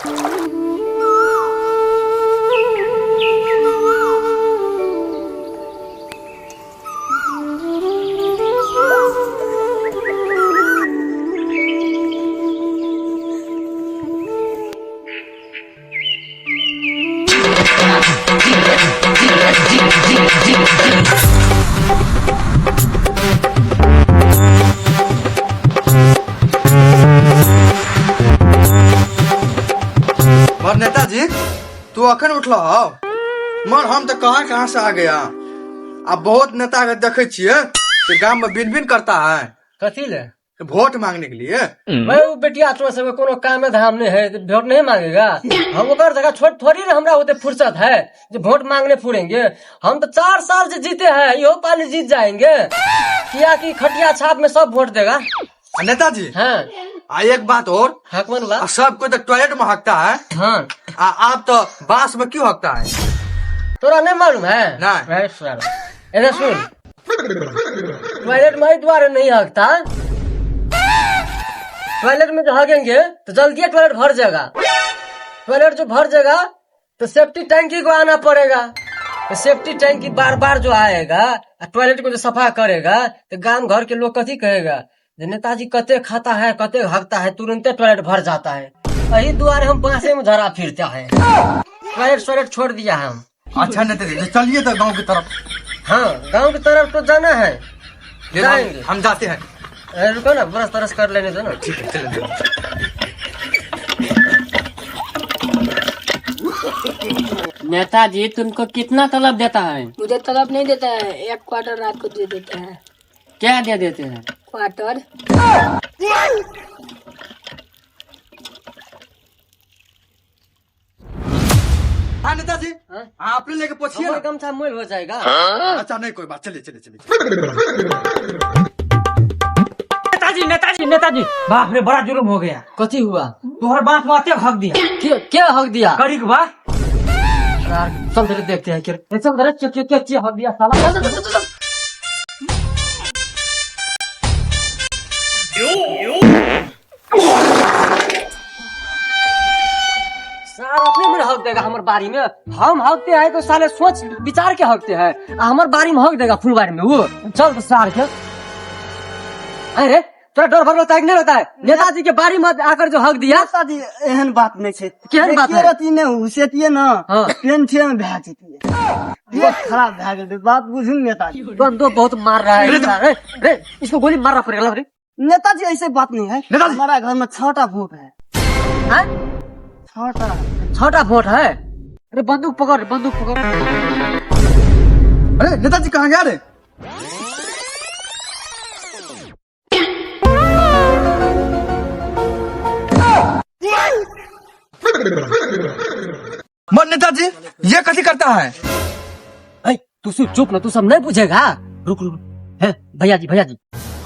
मर नेताजी, तू अखन उठल हौ? मर हम तो कहाँ कहाँ से आ गया। आ बहुत नेता के देखे छियै कि गाम में बिन बिन करता है। कथी ले? वोट मांगने के लिए। भाई वो बेटिया तोरा सबके कोनो कामे धाम नहीं है तो वोट नहीं मांगेगा। हम ओकर जगह छोड़ थोड़ी ना, हमरा ओते फुर्सत है जो वोट मांगने फुरेंगे। हम तो 4 साल से जीते हैं, यो पाली जीत जाएंगे। किया कि खटिया छाप में सब वोट देगा। आ नेताजी, हाँ। आ एक बात और। हाँ, कौन बात? आ सब कोई तो टॉयलेट में हकता है। हाँ। आ आप तो बांस में क्यों हकता है? तोरा नहीं मालूम है? नहीं। अरे साला, इधर सुन, टॉयलेट में द्वारे नहीं हकता। टॉयलेट में जो हगेंगे तो जल्दी टॉयलेट भर जाएगा। टॉयलेट जो भर जाएगा तो सेफ्टी टैंकी को आना पड़ेगा। तो सेफ्टी टैंकी बार बार जो आएगा और टॉयलेट को जो सफा करेगा तो गांव घर के लोग कथी कहेगा जे नेताजी कते खाता है कते हगता है, तुरंते टॉयलेट भर जाता है। यही दुआरे हम बांसे में धरा फिरता है। टॉयलेट सोयलेट छोड़ दिया हम। अच्छा नेताजी, तो चलिए तो गांव की तरफ। हाँ, गांव की तरफ तो जाना है। ले जाएंगे। हम जाते हैं। अरे रुको ना, ब्रश तरस कर लेने दो ना। ठीक है, चलो। नेताजी तुमको कितना तलब देता है? मुझे तलब नहीं देता है, 1 क्वार्टर रात को दे देता है। क्या दे देते हैं? क्वार्टर। हाँ नेताजी, हाँ? हाँ, अपने लेके पूछिए हमारे ना। गमछा मोल हो जाएगा। हाँ? अच्छा नहीं कोई बात, चलिए चलिए चलिए। नेताजी नेताजी नेताजी, बाप रे बड़ा जुर्म हो गया। कथी हुआ? तोहर बाप माते हक दिया। क्या हक दिया? करीक बा। यार, चल जरा देखते हैं क्या। ए, चल जरा, क्या, क्या, क्या, क्या हक दिया साला? चल, चल, चल, चल, चल। सार अपने में हक देगा हमारे बारी में। हम हकते हैं तो साले सोच विचार के हकते हैं, आ हमारे बारी में हक देगा फुलबारी में वो। चल तो सार के। अरे तोरा डर भर होता है कि नहीं होता है? नेताजी के बारी में आकर जो हक दिया। नेताजी एहन बात नहीं छै। केहन बात है? रति नहीं हुसेतिए ना, हाँ। पेंथिए में भए जतिए। पेट खराब भए गेल, बात बुझू नेताजी। बंदो बहुत मार रहा है। रे, रे, इसको गोली मारना पड़ेगा रे। नेताजी ऐसे बात नहीं है। नेताजी। हमारा घर में 6टा वोट है। हाँ? 6टा। 6टा वोट है? अरे बंदूक पकड़, बंदूक पकड़। अरे नेताजी कहाँ गया रे? मन नेताजी ये कथी करता है? ऐ, तू सिर्फ चुप ना, तू सब नहीं पूछेगा। रुक रुक, है भैया जी, भैया जी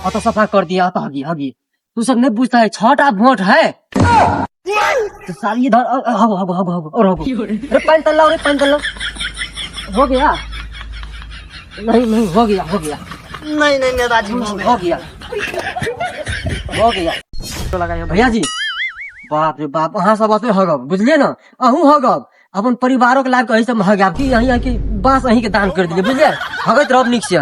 अतो सफा कर दिया, अतो हगी हगी। तू सब नहीं पूछता है, 6टा वोट है तो सारी इधर, हगो, हगो, हगो, हगो, और हगो। अरे पानी तल लाओ रे, पानी तल लाओ। हो गया? नहीं नहीं, हो गया, हो गया। नहीं नहीं नेताजी, हो गया। हो गया, हो गया। तो लगाइए भैया जी। बाप रे बाप, अहाँ सब अते हगब, बुझलिए ना? अहूँ हगब, अपन परिवारों के लाभ के सब हगाब कि यहीं की बांस अहीं के दान कर दिए, बुझलिए? हगैत रहब नीक से।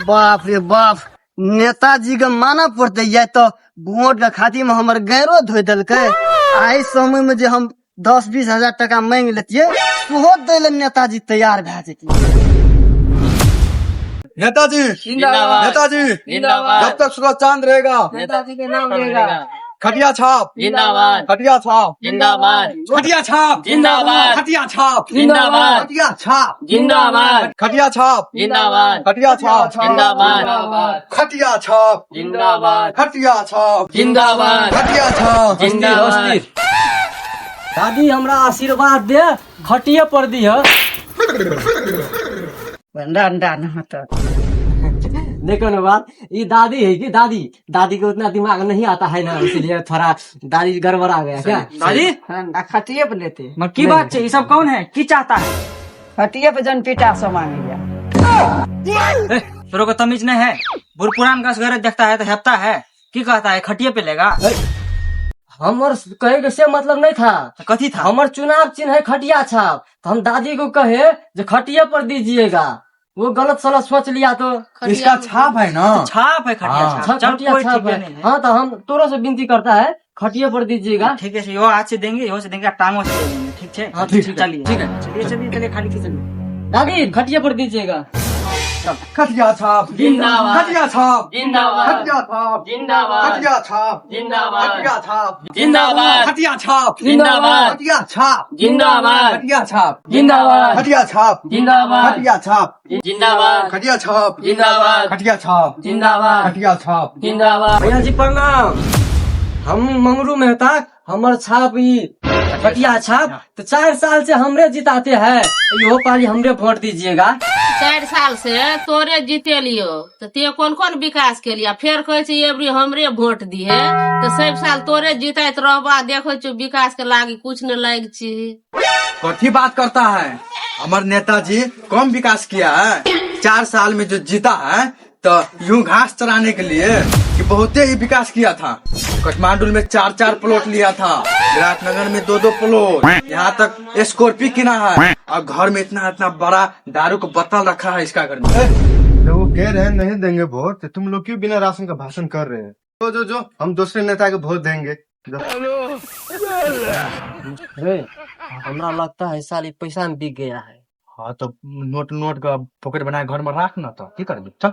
बाप रे बाप, नेताजी के मानऽ पड़तै, या तो वोट के खातिर में हमर गैरो धोइ देलकै। आइ समय में जे हम 10-20 हजार टका मांगि लेतियै सेहो दै लए नेताजी तैयार भए जेतियै। नेताजी, जिंदाबाद। नेताजी, जिंदाबाद। जब तक सूरज चांद रहेगा नेताजी के नाम रहेगा। खटिया छाप जिंदाबाद। खटिया छाप जिंदाबाद। खटिया छाप जिंदाबाद। खटिया छाप जिंदाबाद। खटिया छाप जिंदाबाद। खटिया छाप जिंदाबाद। खटिया छाप जिंदाबाद। खटिया छाप जिंदाबाद। खटिया छाप जिंदाबाद। खटिया छाप जिंदाबाद। दादी हमरा आशीर्वाद दे, खटिए पर दिह। अंडा अंडा न होता। देखो ना बात, ये दादी है कि दादी, दादी को उतना दिमाग नहीं आता है ना, इसीलिए थोड़ा दादी गड़बड़ा गया क्या? दादी? हाँ, खटिए पर लेते। मगर की बात है, ये सब कौन है, की चाहता है? खटिए पे जन पीटा सब मांगे। ए, तोरो को तमीज नहीं है, बुढ़ पुरान घास घर देखता है तो हेपता है, की कहता है खटिए पे लेगा? हमर कहे के से मतलब नहीं था। तो कथी था? हमर चुनाव चिन्ह है खटिया छाप, तो हम दादी को कहे जो खटिया पर दीजिएगा, वो गलत सलत सोच लिया तो। इसका छाप है ना। छाप है खटिया हाँ। छाप। चल खटिया कोई छाप ठीक है है। नहीं है। हाँ, तो हम तोरो से विनती करता है, खटिया पर दीजिएगा। ठीक है, यो हाथ से देंगे, यो से देंगे, टांगों से दे देंगे, ठीक है? हाँ, ठीक है। चलिए ठीक है। चलिए चलिए चलिए, खाली की चलिए। दादी खटिया पर दीजिएगा। खटिया छाप जिंदाबाद। खटिया छाप जिंदाबाद। खटिया छाप जिंदाबाद। खटिया छाप जिंदाबाद। खटिया छाप जिंदाबाद। खटिया छाप जिंदाबाद। खटिया छाप जिंदाबाद। खटिया छाप जिंदाबाद। खटिया छाप जिंदाबाद। खटिया छाप जिंदाबाद। खटिया छाप जिंदाबाद। खटिया छाप जिंदाबाद। खटिया छाप जिंदाबाद। भैया जी प्रणाम, हम मंगरू मेहता, हमर छाप ई खटिया छाप, तो 4 साल से हमरे जिताते हैं, यो पाली हमरे वोट दीजिएगा। 4 साल से तोरे जीतेलियो तो ते कोन कोन विकास केलिया, फेर कहै छै एबरी हमरे वोट दिहे, तो सब साल तोरे जिताइत रहबा, देखै छियौ विकास के लागी कुछ न लाग छी। कथी बात करता है हमार नेताजी, कम विकास किया है 4 साल में जो जीता है, तो यूं घास चराने के लिए कि बहुते ही विकास किया था। काठमांडू में 4-4 प्लॉट लिया था, विराटनगर में 2-2 प्लॉट, यहाँ तक स्कॉर्पियो किना है, और घर में इतना इतना बड़ा दारू का बोतल रखा है इसका घर में। जब वो कह रहे हैं नहीं देंगे वोट, तो तुम लोग क्यों बिना राशन का भाषण कर रहे हैं? जो जो जो हम दूसरे नेता को वोट देंगे। रे, हमरा लगता है साली पैसा में बिक गया है। हाँ, तो नोट नोट का पॉकेट बना घर में रख ना, तो की करबी, चल।